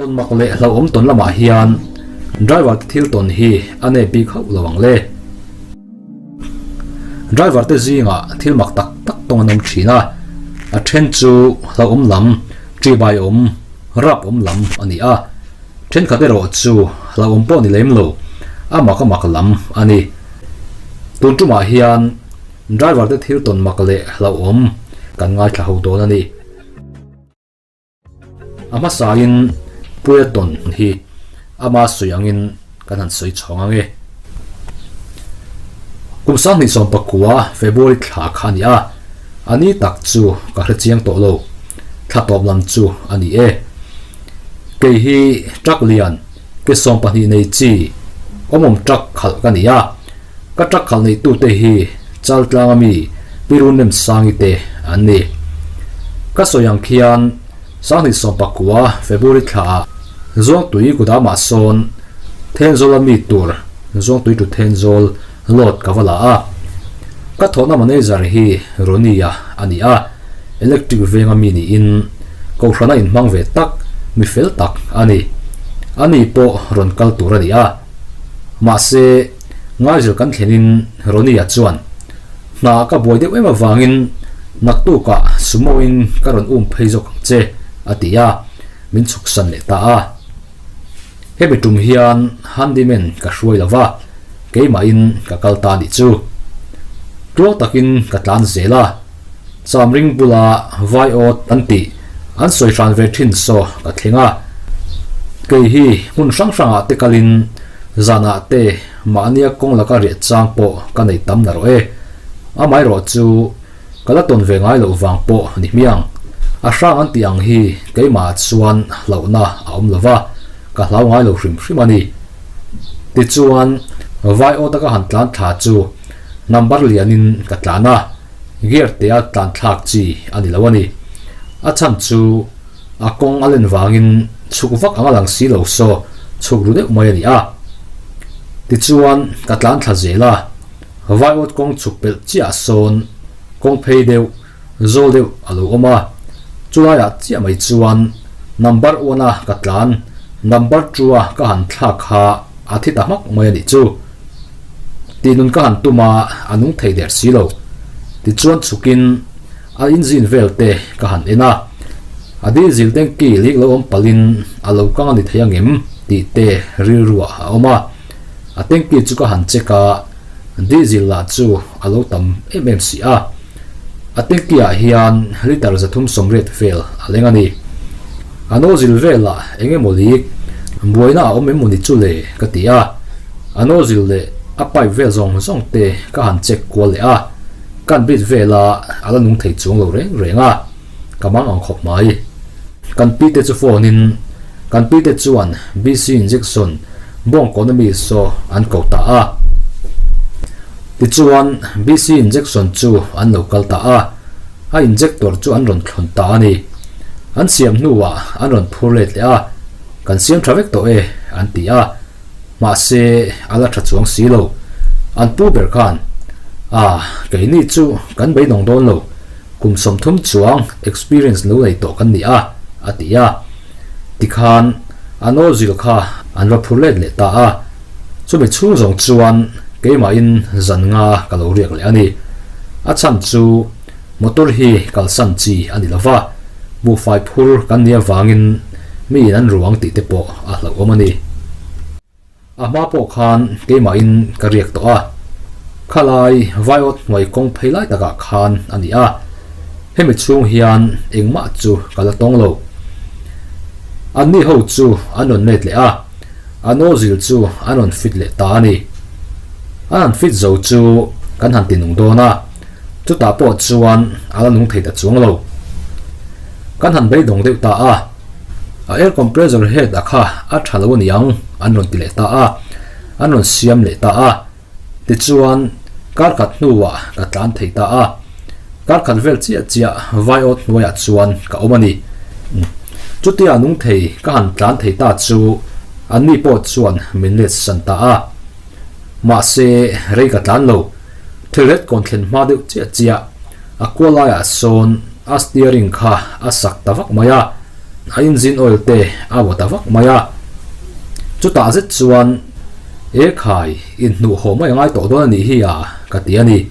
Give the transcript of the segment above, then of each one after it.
Tawn mak leh hlauhawm tawn lamah hian driver te thil tawn hi a nep bik hauh lo ang le. Driver te zingah thil mak tak tak tawng an awm thin a, a then chu hlauhawm lam, ṭihbai awm, rap awm lam a ni a, thenkhat erawh chu hlauhawm pawh ni lem lo, a mak a mak lam a ni. Tun tumah hian driver te thil tawn mak leh hlauhawm kan ngaithla ho dawn a ni. A hmasain Puia tawn hi ama sawi angin kan han sawi chhawng ang e. Kum 2019 February thla kha a ni a, a ni tak chu ka hre chiang tawh lo, thla tawp lam chu a ni e. Kei hi truck lian ke 12 nei chi awmawm truck khalh ka ni a, ka truck khalh neihtute hi Chaltlanga mi Pi Runnemsangi te an ni. Ka sawi ang khian 2019 February thlaah Zuangtui kudamah sawn Thenzawla mi tur Zuangtui to Thenzawl load ka va la a. Ka thawhna manager hi Ronnie-a a ni a, electric venga mi niin Kohhrana inhmang ve tak, mi fel tak a ni. Ani pawh rawn kal tur a ni a. Mahse, Ngaizil kan thlenin Ronnie-a chuan, Hna ka buai deuh em avangin naktukah sumo-in ka rawn um phei zawk ang che, a ti a, min chhuksan leh ta a. Hemi tum hian handyman ka hruai lo va, keimahin ka kal ta nih chu. Tluang takin ka tlan zel a, Chamring bula vaiawt an tih an sawi hran ve thin saw ka thleng a. Kei hi hmun hrang hrangah te kalin zanah te mahnia kawng laka riah chang pawh ka nei tam na rawh e. Amaherawh chu ka la tawn ve ngai loh vang pawh ni hmiang. A hrang an tih ang hi keimah chuan hlauhna a awm lo va, ka hlau ngai lo hrim hrim a ni. Tichuan, vaiawta ka han tlan thla chu number lianin ka tlan a. Gear tea tlan thlak chi a ni lo a ni. A chhan chu a kawng a len vangin chhuk vak ang a lang si lo saw chhuk ru deuh mai a ni a. Tichuan ka tlan thla zel a, vaiawt kawng chhuk pelh chiah sawn kawng phei deuh, zawl deuh a lo awm a. Chulaiah chiah mai chuan number one a ka tlan, number two a ka han thlak kha a thi ta hmak mai a nih chu. Tih nun ka han tum a, a nung thei der si lo. Tichuan chhukin a engine vel te ka han en a, a diesel tanky lik lo awm palhin a lo kang a ni thei angem tih te rilruah a awm a. A tanky chu ka han check a, diesel lah chu a lo tam em em si a. A tanky ah hian litre 380 vel a leng a ni. A nozzle velah eng emaw lik buaina a awm em mawni chu le ka ti a, a nozzle leh a pipe vel zawng zawng te ka han check kual leh a, kan bit vela a la nung thei chuang lo reng reng a, ka mang ang khawp mai. Kan pi te chu phone in kan pi te chuan BC injection bawngkawna mi saw an ko ta a. Tichuan BC injection chu an lo kal ta a, a injector chu an rawn thlawn ta a ni. An siam hnuah an rawn phur let leh a, Kan siam tha vek tawh e, an ti a. Mahse, a la tha chuang si lo. An pu ber khan, Ah, keini chu kan beidawng dawn lo, kum 30 chuang experience lo nei tawh kan ni a, a ti a. Tikhan, a nozzle kha an va phur let leh ta a. Chumi chhung zawng chuan keimahin zan nga ka lo riak leh a ni. A chhan chu motor hi kalsan chi a ni lo va, buhfai phur kan nih avangin miin an ruang tih te pawh a hlauhawm a ni. A hma pawh khan keimahin ka riak tawh a, khalai vaiawt hnuai kawng phei lai takah khan a ni a, hemi chhung hian engmah chu ka la tawng lo. Anni ho chu an rawn let leh a. A nozzle chu an rawn fit leh ta a ni. An han fit zo chu kan han ti nung dawn a, chutah pawh chuan a la nung thei ta chuang lo. Kan han beidawng deuh ta a, a air compressor head a kha a tha lo a niang an rawn ti leh ta a, an rawn siam leh ta a. Tichuan kar khat hnuah ka tlan thei ta a, kar khat vel chiah chiah vaiawt hnuaiah chuan ka awm a ni. Chutia nung thei ka han tlan thei ta chu anni pawh chuan min let san ta a. Mahse rei ka tlan lo, thilret kawn thlen hma deuh chiah chiah a kual laiah sawn a steering kha a sak ta vak mai a. a engine oil te a vaw ta vak mai a. Chutah zet chuan E khai, inhnuh haw mai a ngai tawh dawn a nih hi a, ka ti a ni.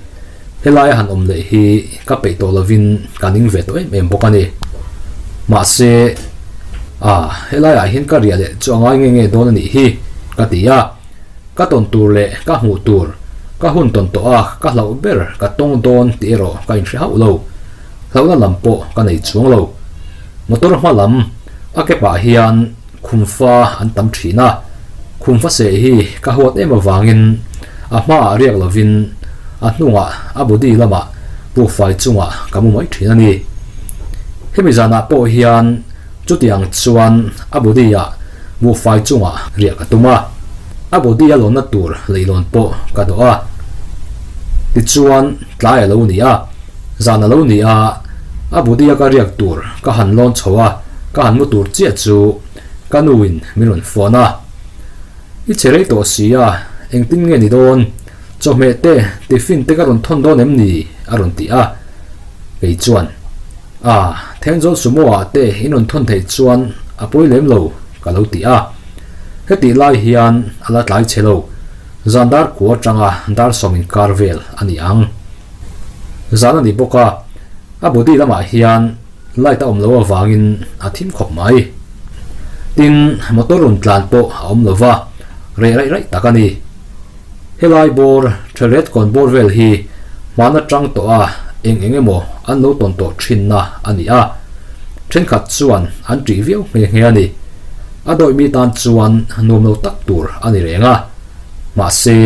Helaia han awm leh hi ka peih tawh lovin ka ning ve tawh em em bawk a ni. Mahse, a, helaiah hian ka riah leh chu a ngai nge nge dawn a nih hi, ka ti a. Ka tawn tur leh ka hmuh tur, ka hun tawn tawh a, ka hlauh ber ka tawng dawn tih erawh ka inhre hauh lo. Hlauhna lam pawh ka nei chuang lo. Motor hma lam a ke pah hian khumfa an tam thin a, khumfa seh hi ka huat em avangin a hmaah riak lovin a hnungah a body lamah buhfai chungah ka mu mai thin a ni. Hemi zanah pawh hian chutiang chuan a body ah buhfai chungah riah ka tum a, a body a lawnna tur leihlawn pawh ka dawh a. Tichuan tlai a lo ni a. Zan a lo ni a, a budia ka riak tur ka han lawn chho a, ka han mu tur chiah chu ka nuin min rawn phone a. I che rei tawh si a, engtin nge ni dawn? Chawhmeh te, tiffin te ka rawn thawn dawn em ni? a rawn ti a. Kei chuan, A, Thenzawl Sumo ah te in rawn thawn theih chuan a pawi lem lo, ka lo ti a. Hetih lai hian a la tlai chhe lo, zan dar kua atanga dar sawm inkar vel a ni ang. Zan a ni bawk a, a body lamah hian light a awm loh avangin a thim khawp mai. Tin, motor rawn tlan pawh a awm lo va, reh raih raih tak a ni. Helai bawr, Thelret kawn bawr vel hi hman atang tawh a eng eng emaw an lo tawn tawh thinna a ni a, thenkhat chuan an ṭih viau nghe nghe a ni. A dawih mi tan chuan nuam lo tak tur a ni reng a. Mahse,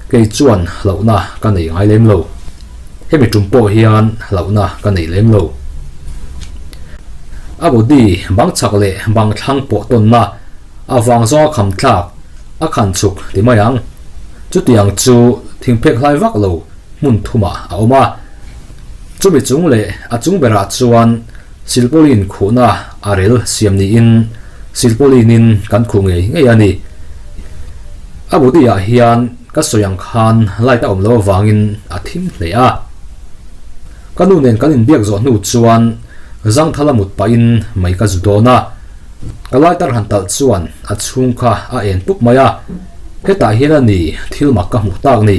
kei chuan hlauhna ka nei ngai lem lo. Hemi tum pawh hian hlauhna ka nei lem lo. A body bang chak leh bang thlang pawh tawnna a vang zawnga kham thlak a khan chhuk ti mai ang. Chutiang chu thingphek hlai vak lo hmun thumah a awm a. Chumi chung leh a chung berah chuan Silpaulin khuhna a rel siam niin Silpaulinin kan khuh ngei ngei a ni. A body ah hian ka sawi ang khan light a awm lo avangin a thim hle a. Ka nu nen kan inbiak zawh hnu chuan zangthala mut pahin mai ka zu dawn a. Ka lighter han talh chuan a chhung kha a en pup mai a, hetah hian a ni thil mak ka hmuh tak ni.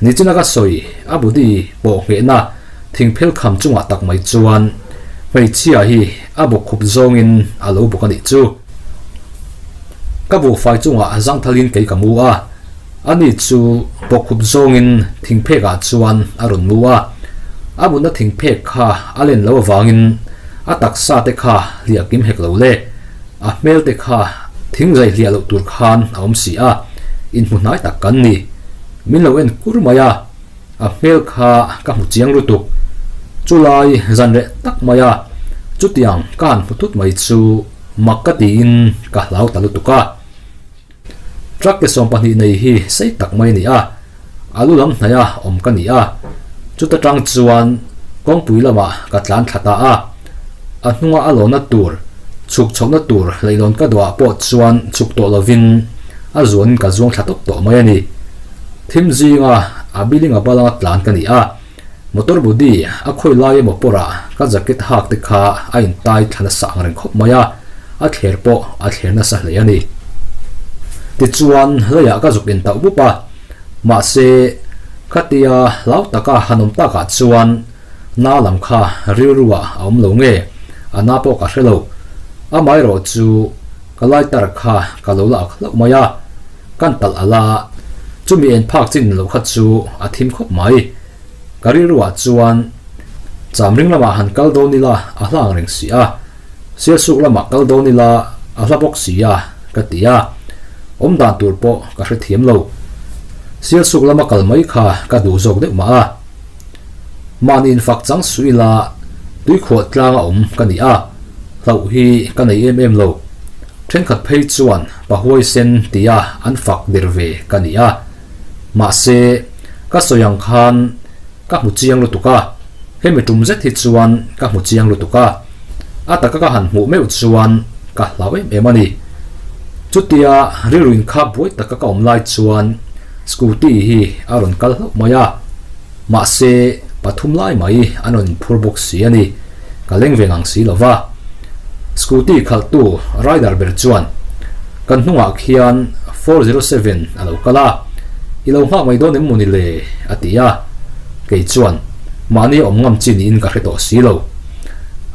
Nichina ka sawi a body pawh nghehna Thingphel kham chungah tak mai chuan hmeichhia hi a bawkkhup zawngin a lo bawk a nih chu. Ka buhfai chungah zangthalin kei ka mu a, ani chu bawkkhup zawngin thingphekah chuan a rawn mu a. A mutna thingphek kha a len lo avangin a taksa te kha hliah kim hek lo le, a hmel te kha thing zai hliah loh tur khan a awm si a, inhmu hnai tak kan ni. Min lo en kur mai a. A hmel kha ka hmu chiang lutuk. Chulai zan reh tak mai a, chutiang ka han hmu thut mai chu mak ka tiin ka hlau ta lutuk a. Truck ke 12 nei hi sei tak mai a ni a, a lu lam hnaih a awm ka ni a, chuta tang chuan kawngpui lamah ka tlan thla ta a. A hnunga a lawna tur, chhuk chhohna tur leihlawn ka duhah pawh chuan chhuk tawh lovin a zuanin ka zuang thla tawp tawh mai a ni. Thim zinga a building a balanga tlan ka ni a, motor body a khawi lai emaw pawrah ka jacket hak te kha a intai thla nasa ang reng khawp mai a, a thler pawh a thler nasa hle a ni. Tichuan leiah ka zuk intauh bup a, mahse khatia hlau taka han awm takah chuan Na lam kha rilruah a awm lo nge? A na pawh ka hre lo. Amaherawh chu ka lighter kha ka lo la ak hlauh mai a, kan talh a la. Chumi en phak chin loh kha chu a thim khawp mai. Ka rilruah chuan Chamring lamah han kal dawn ila a hla ang reng si a, Sialsuk lamah kal dawn ila a hla bawk si a, ka ti a. Awm dan tur pawh ka hrethiam lo. Sialsuk lama kal mai kha ka duh zawk deuh mah a. Mahni infak chang suh ila tuikhuah tlanga awm ka ni a, hlauh hi ka nei em em lo. Thenkhat phei chuan pa huaisen tia an fak der ve ka ni a. Mahse, ka sawi ang khan ka hmu chiang lutuk a, hemi tum zet hi chuan ka hmu chiang lutuk a, a taka ka han hmuh meuh chuan ka hlau em em a ni. Chutia rilru inkhap buai taka ka awm lai chuan Scooty hi a rawn kal hlauh mai a, mahse pathum lai mai an rawn inphur bawk si a ni, ka leng ve ngang si lo va. Scooty khalhtu rider ber chuan, Kan hnungah khian 407 a lo kal a, i lo nghak mai dawn em maw ni le? a ti a. Kei chuan, Mahni awm ngam chi niin ka hre tawh si lo.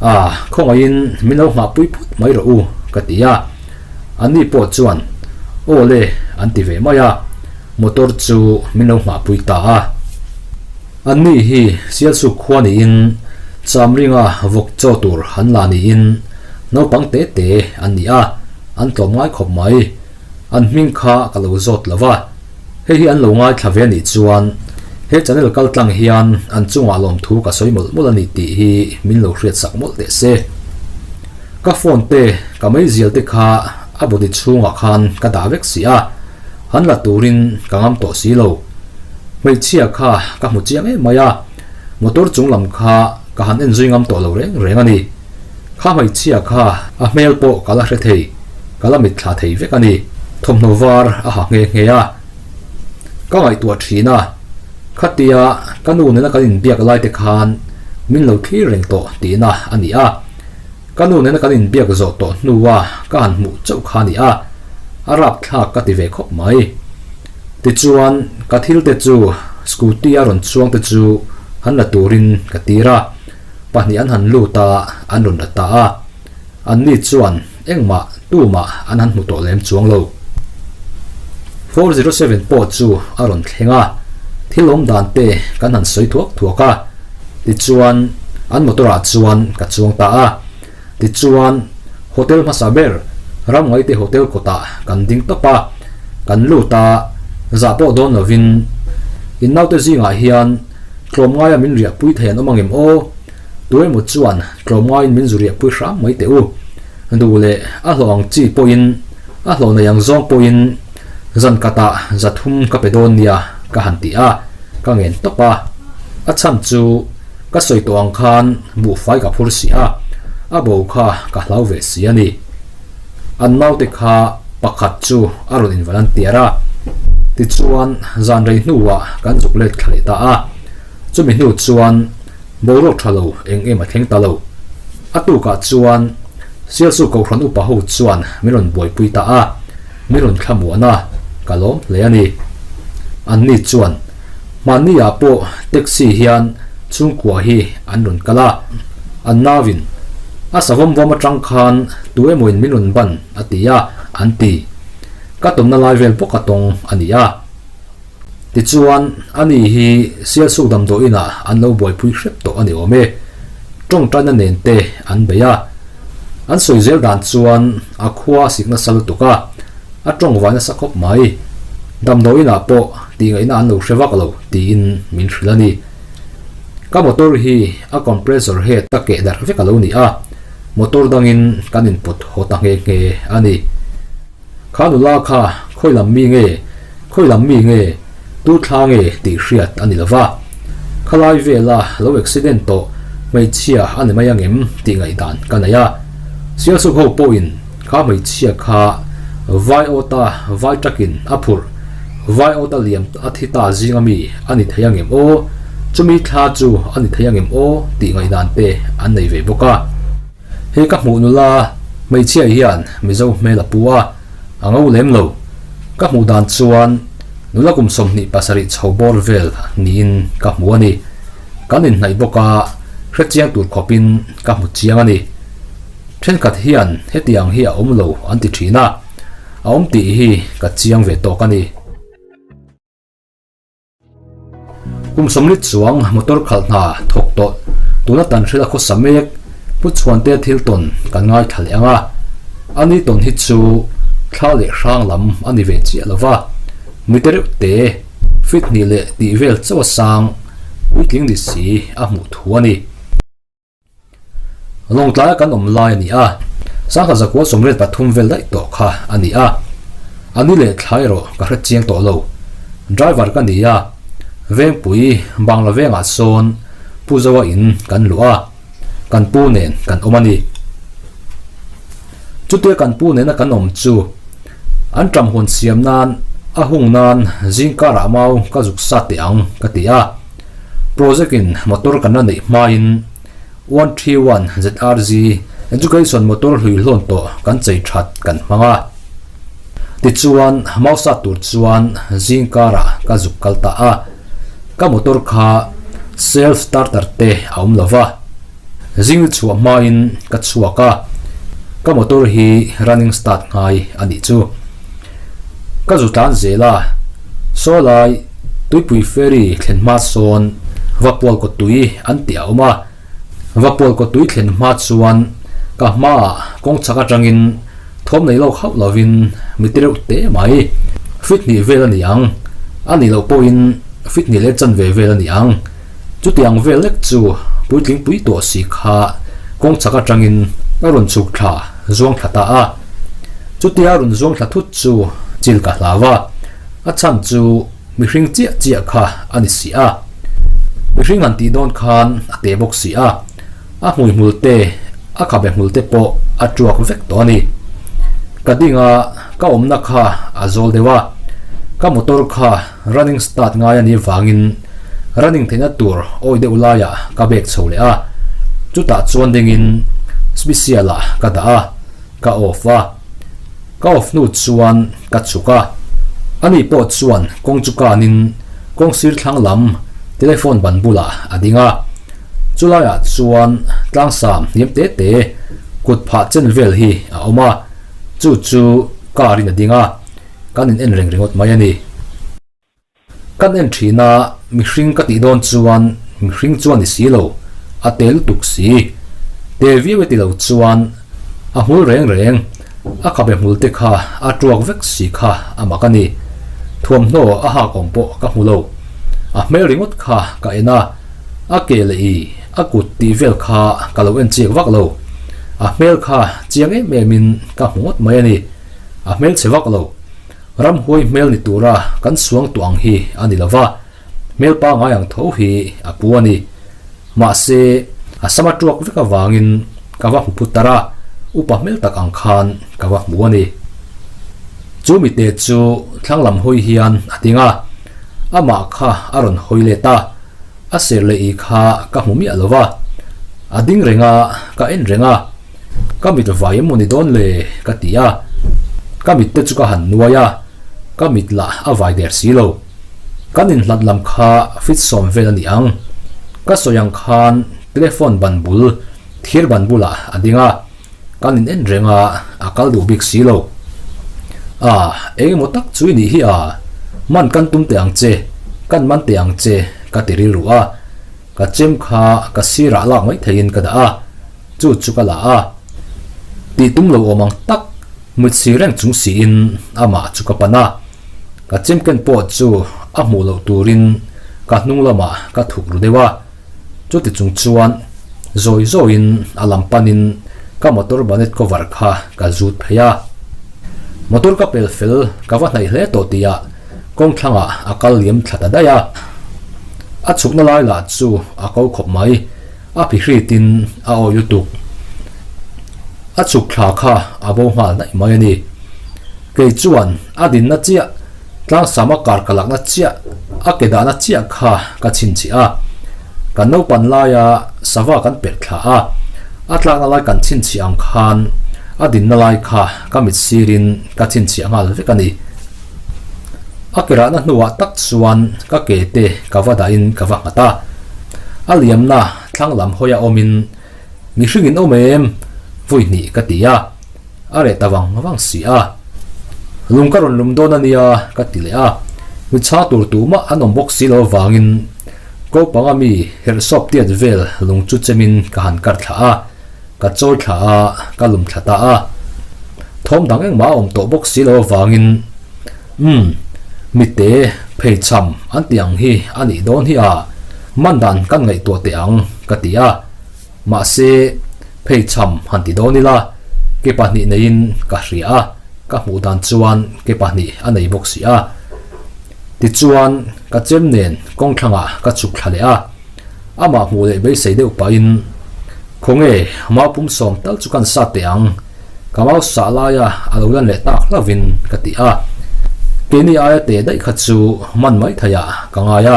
A, khawngaihin min lo nghahpui phut mai rawh u, ka ti a. Anni pawh chuan, Aw le, an ti ve mai a. Motor chu min lo nghahpui ta a. Anni hi Sialsuk khua niin Chamringa vawk chaw tur an la niin naupang te te an ni a, an tlawm ngai khawp mai. An hming kha ka lo zawt lo va, hei hi an lo ngaithla ve anih chuan he channel kal tlang hian an chungah lawmthu ka sawi mawlh mawlh a ni tih hi min lo hriatsak mawlh teh se. Ka phone te, ka meizial te kha a body chhungah khan ka dah vek si a, han la turin ka ngam tawh si lo. Hmeichhia kha ka hmu chiang em mai a, motor chung lam kha ka han en zui ngam tawh lo reng reng a ni. Kha hmeichhia kha a hmel pawh ka la hre thei, ka la mitthla thei vek a ni. Thawmhnaw var a ha nghe nghe a, ka ngaihtuah thin a, khatia ka nu nena kan inbiak lai te khan min lo thlir reng tawh tihna a ni a. Ka nu nena kan inbiak zawh tawh hnua ka han hmuh chauh kha a ni a, a rapthlak ka ti ve khawp mai. Tichuan, ka thil te chu scooty a rawn chuang te chu han la turin ka tir a, pahnih an han lut a, an rawn la ta a. Anni chuan engmah tumah an han hmu tawh lem chuang lo. 407 pawh chu a rawn thleng a, thil awm dan te kan han sawi thuak thuak a. Tichuan, an motor ah chuan ka chuang ta a. Tichuan, hotel hmasa ber, Ramngaite Hotel kawtah kan ding tawp a, kan lut a, zah pawh dawn lovin, In naute zingah hian tlawmngaia min riahpui thei an awm angem aw? Tuemaw chuan tlawmngaiin min zu riahpui hram mai teh u. Duh leh a hlawh ang chi pawhin, a hlawh nei ang zawng pawhin zan katah zathum ka pe dawn nia ka han ti a, ka ngen tawp a. A chhan chu ka sawi tawh ang khan buhfai ka phur si a, a bo kha ka hlau ve si a ni. An naute kha pakhat chu a rawn involunteer a, tichuan zan rei hnuah kan zuk let thla leh ta a. Chumi hnu chuan boruak tha lo eng em a thleng ta lo. A tukah chuan Sialsu Kohhran upa ho chuan min rawn buaipui ta a, min rawn thlamuan a, ka lawm hle a ni. Anni chuan Mahni ah pawh taxi hian chhungkua hi an rawn kal a, an nauin a savawm vawm atang khan tu emawin min rawn ban a ti a, an ti. Ka tawmna lai vel bawk a tawng a ni a. Tichuan, ani hi Sialsuk damdawiin ah an lo buaipui hrep tawh a ni awm e. Tawngtaina nen te an bei a. An sawi zel dan chuan a khua a sik nasa lutuk a, a tawngvai nasa khawp mai. Damdawiin ah pawh tih ngaihna an lo hre vak lo tiin min hrilh a ni. Ka motor hi a compressor head ka keh darh vek a lo ni a, motor dangin kan input haw ta nghe nghe a ni. Kha nula kha khawi lam mi nge, khawi lam mi nge, tu thla nge tih hriat a ni lo va. Khalai vela lo accident tawh hmeichhia a ni mai angem tih ngaihdan ka nei a. Sialsuk ho pawhin Kha hmeichhia kha vai awta vai takin a phurh, vai awta liam a thi ta zinga mi a ni thei angem aw, chumi thla chu a ni thei angem aw tih ngaihdan te an nei ve bawk a. He ka hmuh nula hmeichhia hian Mizo hmel a pu a, a ngo lem lo. Ka hmuh dan chuan nula kum 27 chho bawr vel niin ka hmu a ni. Kan inhnaih bawk a, hrechiang tur khawpin ka hmu chiang a ni. Thenkhat hian hetiang hi a awm lo an ti thin a, a awm tih hi ka chiang ve tawk a ni. Kum sawmli chuang motor khalh hna thawk tawh tuna tan hrila khawsa mek Pu Chhuante thil tawn kan ngaithla leh ang a, a ni tawn hi chu thla leh hrang lam a ni ve chiah lo va, mite reuh te fit hnih leh tih vel chauh a sang puitling ni si a hmuh thu a ni. Lawngtlaia kan awm lai a ni a, sangha zakua 83 vel daih tawh kha a ni a, a ni leh thla erawh ka hre chiang tawh lo. Driver ka ni a, Vengpui Bangla vengah sawn Pu Zoa in kan luh a, kan pu nen kan awm a ni. Chutia kan pu nena kan awm chu an ṭam hawn siam nan a hung nan zingkarah mau ka zuk sa teh ang ka ti a. Project in motor kan la neih hmain 131 ZRG Education motor hlui hlawn tawh kan chei that kan hmang a. Tichuan mau sat tur chuan zing karah ka zuk kal ta a. Ka motor kha self starter te a awm lo va. Zing chhuah hmain ka chhuak a, ka motor hi running start ngai a nih chu. Ka zu tlan zel a, saw lai tuipui ferry thlen hma sawn Vapual kaw tui an tih a awm a, Vapual kaw tui thlen hma chuan ka hmaah kawng chak atangin thawm nei lawk hauh lovin mi ti reuh teh mai. Fit hnih vel a ni ang, a nih loh pawhin fit hnih leh chanve vel a ni ang. Chutiang vel lek chu puitling pui tawh si kha kawng chak atangin a rawn chhuk thla zuang thla ta a. Chutia rawn zuang thla thut chu chil ka hlau a, a chhan chu mihring chiah chiah kha a ni si a. Mihring han tih dawn khan a te bawk si a, a hmui hmul te, a khabe hmul te pawh a tuak vek tawh a ni. Ka ding a, ka awmna kha a zawl deuh a, ka motor kha Running start ngai a nih vangin running theihna tur awi deuh laiah ka bag chho leh a, chutah chuan dingin special ah ka dah a, ka off a. Ka off hnu chuan ka chhuk a, ani pawh chuan kawng chu kanin kawng sir thlang lam telephone ban bulah a ding a, chulaiah chuan tlangsam hniam te te kut phah chen vel hi a awm a, chu chu car in a ding a. Kan in en reng ringawt mai a ni. Kan en thin a, mihring ka tih dawn chuan mihring chuan ni si lo, a te lutuk si. Te viau e ti lo chuan a hmul reng reng, a khabe hmul te kha a tuak vek si kha a mak a ni. Thuamhnaw a hak awm pawh ka hmu lo. A hmel ringawt kha ka en a, a ke leh i a kut tih vel kha ka lo en chiak vak lo. A hmel kha chiang em em in ka hmu ngawt mai a ni. A hmelchhe vak lo. Ramhuai hmel ni tura kan suang tuah ang hi a ni lova, hmel pangai ang tho hi a pu a ni. Mahse, a sama tuak vek avangin ka va hmu phut tar a, upa hmel tak ang khan ka va hmu a ni. Chu mite chu thlang lam hawi hian a ding a, amah kha a rawn hawi let a, a ser leh i kha ka hmu miah lova, a ding reng a, ka en reng a. Ka mit vai emaw ni dawn le? ka ti a, ka mit te chu ka han nuai a, ka mit lah a vai der si lo. Kan inhlat lam kha fit sawm vel a ni ang. Ka sawi ang khan telephone ban bul, thir ban bulah a ding a, kan in en reng a, a kal duh bik si lo. A, eng emaw tak chu i nih hi a, man kan tum teh ang che, kan man teh ang che, ka ti rilru a. Ka chem kha ka sirah lak mai theihin ka dah a, chu chu ka la a. Tih tum lo awm ang tak, mut si reng chung siin amah chu ka pan a. Ka chem ken pawh chu a hmuh loh turin ka hnung lamah ka thuk ru deuh a. Chuti chung chuan zawi zawiin a lam panin ka motor bonnet cover kha ka zut phei a. Motor ka pel fel ka va hnaih hle tawh tihah Kawng thlangah a kal liam thla ta daih a, a chhukna lai lah chu a ko khawp mai, a phihritin a awi lutuk. A chhuk thla kha a bo nghal daih mai a ni. Kei chuan a dinna chiah, tlangsama kar ka lakna chiah, a ke dahna chiah kha ka chhinchhiah a. Kan naupan laia sava kan perh thla a, a tlakna lai kan chhinchhiah ang khan a dinna lai kha ka mit sirin ka chhinchhiah nghal vek a ni. A ke rahna hnuah tak chuan ka ke te ka va dahin ka va nghat a, a liamna thlang lam hawi a awmin mihring in awm em? Vawi hnih ka ti a, a reh ta vang vang si a. Lung ka rawn lum dawn a nia ka ti leh a, mi chhang tur tumah an awm bawk si lo avangin ko panga mi herh sawp tiat vel lung chu chemin ka han kar thla a. Ka chawi thla a, ka lum thla ta a. Thawm dang engmah a awm tawh bawk si lo avangin, Umm, mite pheichham an tih ang hi a nih dawn hi a, man dan kan ngaihtuah teh ang, ka ti a. Mahse, pheichham han ti dawn ila, ke pahnih neiin ka hria a, ka hmuh dan chuan ke pahnih a nei bawk si a. Tichuan, ka chem nen kawng thlangah ka chhuk thla leh a. Amah hmuh leh beisei deuh pahin, Khawnge, mau pum sawm tal chu kan sat teh ang, ka mau sah laia a lo lan leh tak hlauhin ka ti a. Keini aia teh daih kha chu man mai theiah ka ngai a,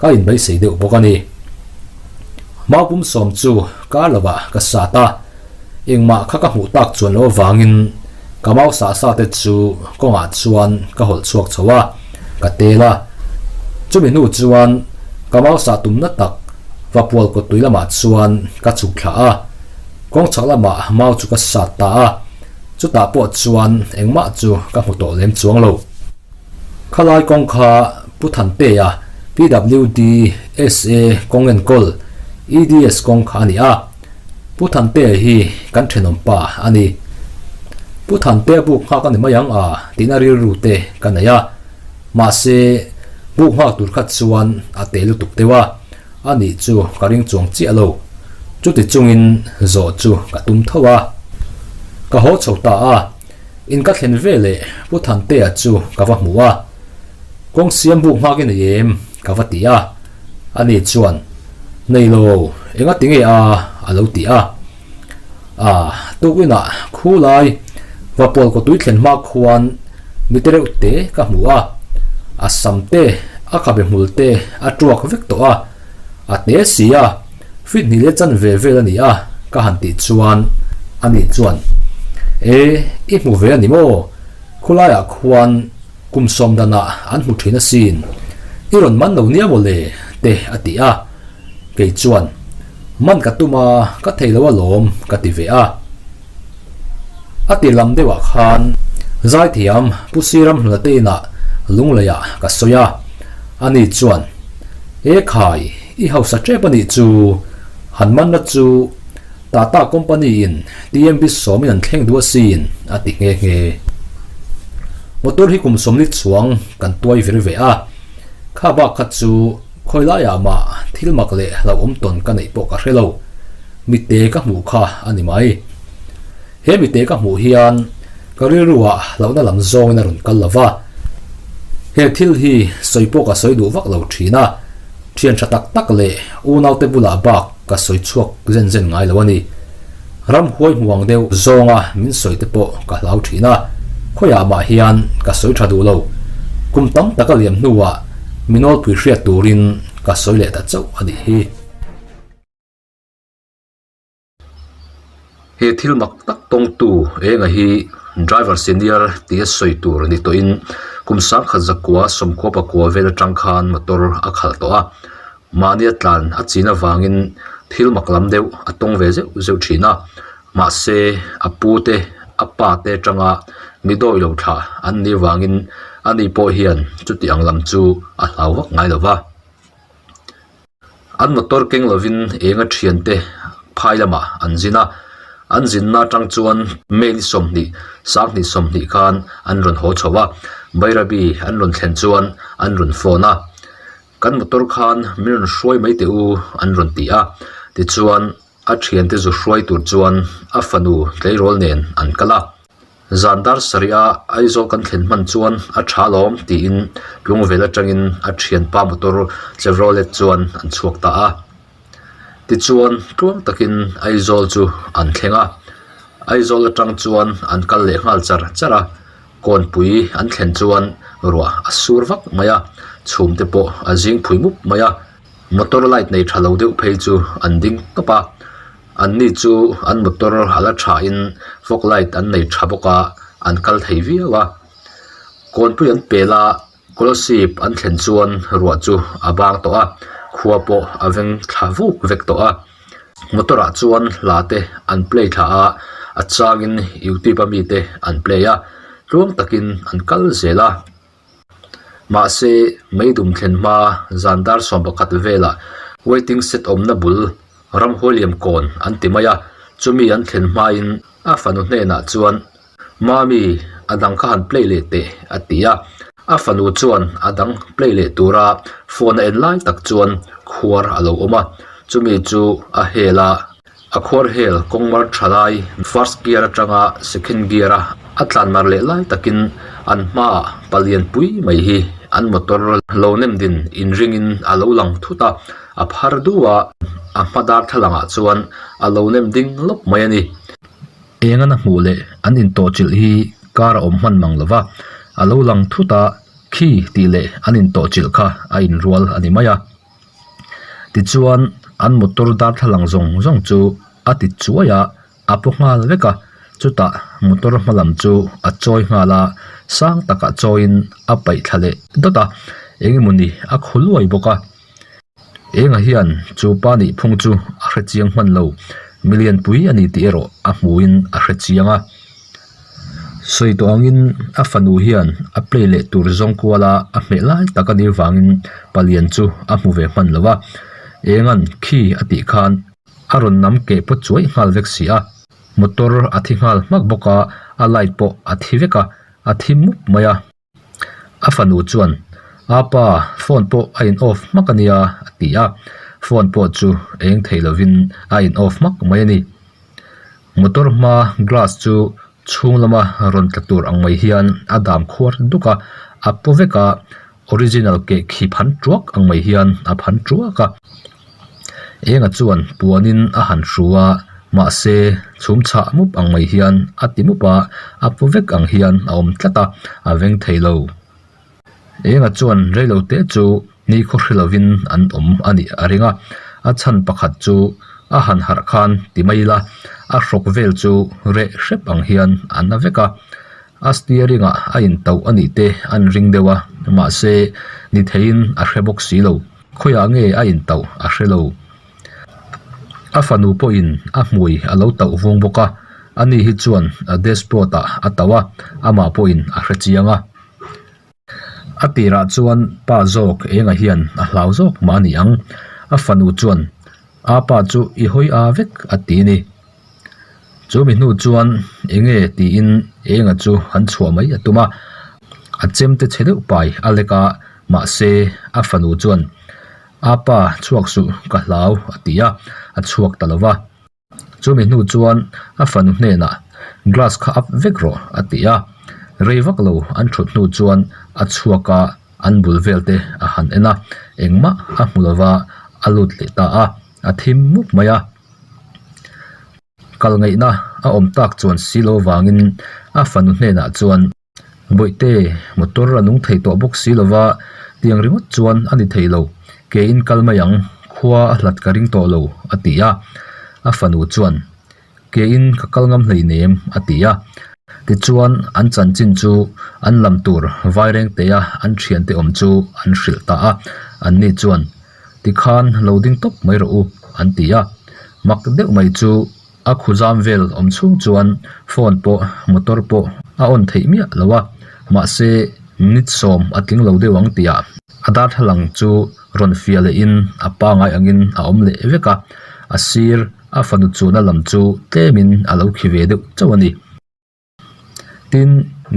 ka inbeisei deuh bawk a ni. Mau pum sawm chu kar lovah ka sat a. Engmah kha ka hmuh tak chuan loh avangin ka mau sah sa te chu kawngah chuan ka hawlh chhuak chho a, ka tel a. Chumi hnu chuan ka mau sah tumna tak Vapual kawttui lamah chuan ka chhuk thla a, kawng chhak lamah mau chu ka sat ta a, chutah pawh chuan engmah chu ka hmu tawh lem chuang lo. Khalai kawng kha Pu Thantea, PWD, SA kawng enkawl, EDS kawng kha a ni a. Pu Thantea hi kan thenawm pa a ni. Pu Thantea buk nghak a ni mai ang a tihna rilru te ka nei a. Mahse, buk nghak tur khat chuan a te lutuk deuh a, a nih chu ka ring chuang chiah lo. Chuti chungin zawh chu ka tum tho a. Ka haw chho ta a. In ka thlen ve leh Pu Thantea chu ka va hmu a, Kawng siam buk nghak i nei em? ka va ti a, ani chuan, Nei lo, enga ti nge a? a lo ti a. A, tukinah khu lai Vapual kawtui thlen hma khuan mi te reuh te ka hmu a, a sam te, a khabe hmul te a tuak vek tawh a, a te si a, Feet hnih leh chan ve vel a ni a, ka han tih chuan ani chuan, E, i hmu ve a ni maw? Khulaiah khuan kum sawm danah an hmu thin asin, i rawn man lo nia maw le? te a ti a. Kei chuan, Man ka tum a, ka thei lo alawm, ka ti ve a. A ti lam deuhah khan Zaithiam Pu Siram Hluna te inah Lungleiah ka sawi a, ani chuan, E khai, i hausa tep a nih chu, han manna chu Tata company in TMB sawmin an thleng duh asin, a ti nghe nghe. Motor hi kum sawmli chuang kan tuai vir ve a, kha bak kha chu khawi laiah mah thil mak leh hlauhawm tawn ka neih pawh ka hre lo. Mite ka hmuh kha a ni mai. He mite ka hmuh hian ka rilruah hlauhna lam zawngin a rawn kal lo va. He thil hi sawi pawh ka sawi duh vak lo thin a, thian tha tak tak leh unaute bulah bak ka sawi chhuak zen zen ngai lo a ni. Ramhuai hmuang deuh zawnga min sawi te pawh ka hlau thin a, khawiah mah hian ka sawi tha duh lo. Kum tam tak a liam hnuah mi nawlpui hriat turin ka sawi leh ta chauh a nih hi. He thil mak tak tawngtu enga hi driver senior tia sawi tur ni tawhin kum sangkhat zakua sawmkhua pakua vel atang khan motor a khalh tawh a, mahnia tlan a chin avangin thil mak lam deuh a tawng ve zeuh zeuh thin a, mahse a pu te a pa te atanga mi dawi lo thlah an nih vangin ani pawh hian chuti ang lam chu a hlau vak ngai lo va. An motor keng lovin enga thiante phai lamah an zin a, an zinna atang chuan May ni 20, 20 20 khan an rawn haw chho a, Bairabi an rawn thlen chuan an rawn phone a, Kan motor khan min rawn hruai mai teh u an rawn ti a, tichuan a thiante zu hruai tur chuan a fanu tleirawl nen an kal a. Zan dar sarih a Aizawl kan thlen hman chuan a tha alawm tiin Tlungvel atangin a thianpa motor Chevrolet chuan an chhuak ta a. Tichuan tluang takin Aizawl chu an thleng a. Aizawl atang chuan an kal leh nghal char char a, kawnpui an thlen chuan ruah a sur vak mai a, chhum te pawh a zing phui mup mai a. Motor light nei tha lo deuh phei chu an ding tawp a. Anni chu an motor a la thain fog light an nei tha bawk a, an kal thei viau a. Kawnpui an pel a, Kolasib an thlen chuan ruah chu a bang tawh a, khua pawh a veng thla vuk vek tawh a. Motor ah chuan hla te an play thla a, a changin youtube a mite an play a, tluang takin an kal zel a. Mahse, meidum thlen hma zan dar 11 velah waiting shed awmna bul ramhuai liam kawn an ti mai a, chumi an thlen hmain a fanu hnenah chuan, Mami, a dang kha han play leh teh a ti a. A fanu chuan a dang play leh tura phone a en lai tak chuan khuar a lo awm a, chumi chu a hel a. A khuar hel kawng mar tha lai first gear atanga second gear a a tlan mar leh lai takin an hmaah palian pui mai hi an motor lo nem din inringin a lo lang thut a, a phar du a, a hma darthlalang ah chuan a lo nem ding lawp mai a ni. Eng an a hmuh leh an intawhchilh hi car a awm hman mang lo va, a lo lang thut a, khi tih leh an intawhchilh kha a inrual a ni mai a. Tichuan, an motor darthlalang zawng zawng chu a ti chuai a, A paw nghal vek a, chutah motor hma lam chu a chawi nghal a, sang takah chawiin a paih thla leh dawt a, eng emawni a khu luai bawk a. Enga hian chu pa nih phung chu a hre chiang hman lo, milian pui a ni tih erawh a hmuhin a hre chiang a. Sawi tawh angin a fanu hian a play leh tur zawng kuala a hmeh lai tak a nih vangin palian chu a hmu ve hman lo a, Enga'n khi a tih khan a rawn nam keh pawt chuai nghal vek si a, motor a thi nghal hmak bawk a, a light pawh a thi vek a, a thi mup mai a. A fanu chuan, A pa, phone pawh a in off hmak a nia, a ti a. Phone pawh chu eng thei lovin a in off hmak mai a ni. Motor hma glass chu chhung lama rawn tla tur ang mai hian a dam khuar duk a, a paw vek a, original keh khi phan tuak ang mai hian a phan tuak a. Enga chuan puanin a han hru a, mahse chhum chhah mup ang mai hian a ti mup a, a pu vek ang hian a awm tlat a, a veng thei lo. Enga chuan reilo te chu nikhaw hre lovin an awm a nih a ring a, a chhan pakhat chu a han harh khan ti mai ila, a hrawk vel chu reh hrep ang hian a na vek a, a steering ah a intauh a nih te an ring deuh a, mahse ni theiin a hre bawk si lo. Khawiah nge a intauh a hre lo. A fanu pawhin a hmui a lo tauh vung bawk a, ani hi chuan a dashboard ah a tauh a, amah pawhin a hre chiang a. A tirah chuan pa zawk enga hian a hlau zawk mah a ni ang. A fanu chuan, A pa chu i hawi a vek a ti a ni. Chu mi hnu chuan enge tiin enga chu han chhuah mai a tum a, a chemte chhe deuh pai a lek a, mahse a fanu chuan a pa chhuak suh ka hlau a ti a, a chhuak ta lo va. Chu mi hnu chuan a fanu hnenah glass kha up vek rawh a ti a, rei vak lo an thut hnu chuan a chhuak a, an bul vel te a han en a, engmah a hmu lo va, a lut leh ta a, a thim mup mai a. Kal ngaihna a awm tak chuan si lo vangin a fanu hnenah chuan, Bawihte, motor a nung thei tawh bawk si lova, tiang ringawt chuan a ni thei lo, ke in kal mai ang, khua a hlat ka ring tawh lo, a ti a. A fanu chuan, Ke in ka kal ngam hleinem, a ti a. Tichuan, an chanchin chu an lam tur Vairengtea an thiante awm chu an hrilh ta a, anni chuan, Tikhan lo ding tawp mai rawh u, an ti a. Mak deuh mai chu a khuzam vel awm chhung chuan phone pawh motor pawh a on theih miah lo a, mahse minute sawm a tling lo deuh ang tihah a darthlalang chu rawn fiah lehin a pangai angin a awm leh vek a, a sir a fanu chuna lam chu tlemin a lo khi ve deuh chauh a ni. Tin,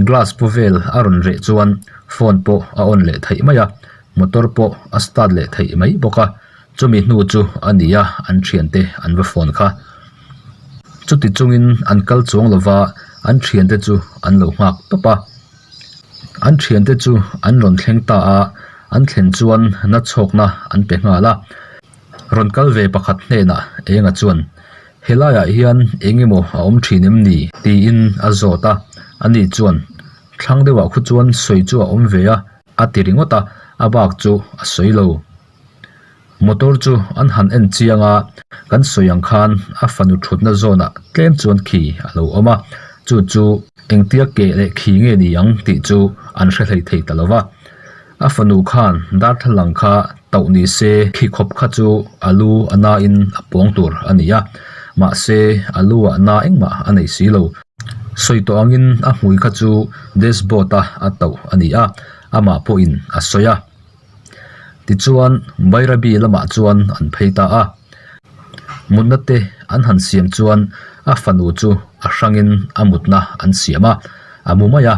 glass pu vel a rawn reh chuan phone pawh a on leh theih mai a, motor pawh a start leh theih mai bawk a, chumi hnu chu a ni a an thiante an va phone kha. Chuti chungin an kal chuang lova an thiante chu an lo nghak tawp a. An thiante chu an rawn thleng ta a, an thlen chuan nachhawkna an pe nghal a. Rawn kal ve pakhat hnenah Enga chuan, Helaiah hian eng emaw a awm thin em ni? tiin a zawt a. Ani chuan, Thlang deuhah khu chuan sawi chu a awm ve a, a ti ringawt a, a bak chu a sawi lo. Motor chu an han en chiang a, kan sawi ang khan a fanu thutna zawnah tlem chuan khi a lo awm a, chu chu engtia keh leh khi nge ni ang tih chu an hre hlei thei ta lo va. A fanu khan darthlalang kha tauh ni se khi khawp kha chu a lu a na in a pawng tur a ni a, mahse a lu ah na engmah a nei si lo. Sawi tawh angin a hmui kha chu dashboard a a tauh a ni a, amah pawhin a sawi a. Tichuan Bairabi lamah chuan an phei ta a, mutna te an han siam chuan a fanu chu a hrangin a mutna an siam a, a mu mai a.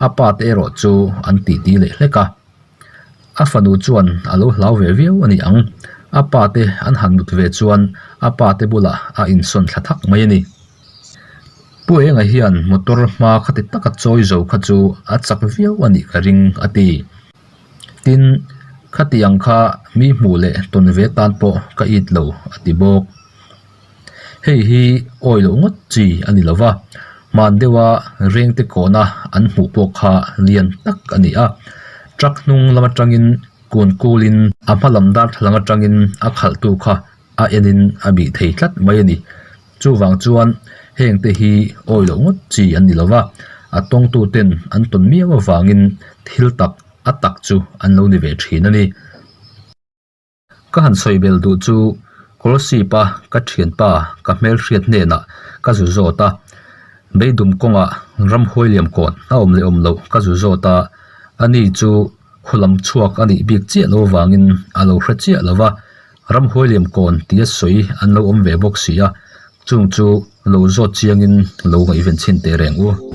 A pa te erawh chu an titi leh hlek a. A fanu chuan a lo hlau ve viau a ni ang. A pa te an han mut ve chuan a pa te bulah a insawn thla thak mai a ni. Pu Enga hian motor hma khati taka chawi zo kha chu a chak viau a nih ka ring a ti. Tin, khati ang kha mi hmuh leh tawn ve tan pawh ka it lo a ti bawk. Hei hi awi loh ngawt chi a ni lo va, hman deuha rengte kawhna an hmuh pawh kha lian tak a ni a. Truck hnung lam atangin kun kulin a hma lam darthlalang atangin a khalhtu kha a enin a bih thei tlat mai a ni. Chuvang chuan hengte hi awi loh ngawt chi an ni lo va, a tawngtuten an tawn miau avangin thil tak a tak chu an lo ni ve thin a ni. Ka han sawi bel duh chu Kawlsip-a ka thianpa ka hmelhriat hnenah ka zu zawt a, beidum kawngah ramhuai liam kawn a awm leh awm loh ka zu zawt a, ani chu khulam chhuak a nih bik chiah lo avangin a lo hre chiah lo va, ramhuai liam kawn tia sawi an lo awm ve bawk si a, chung chu lo zawt chiangin lo ngaihven chhin teh reng u.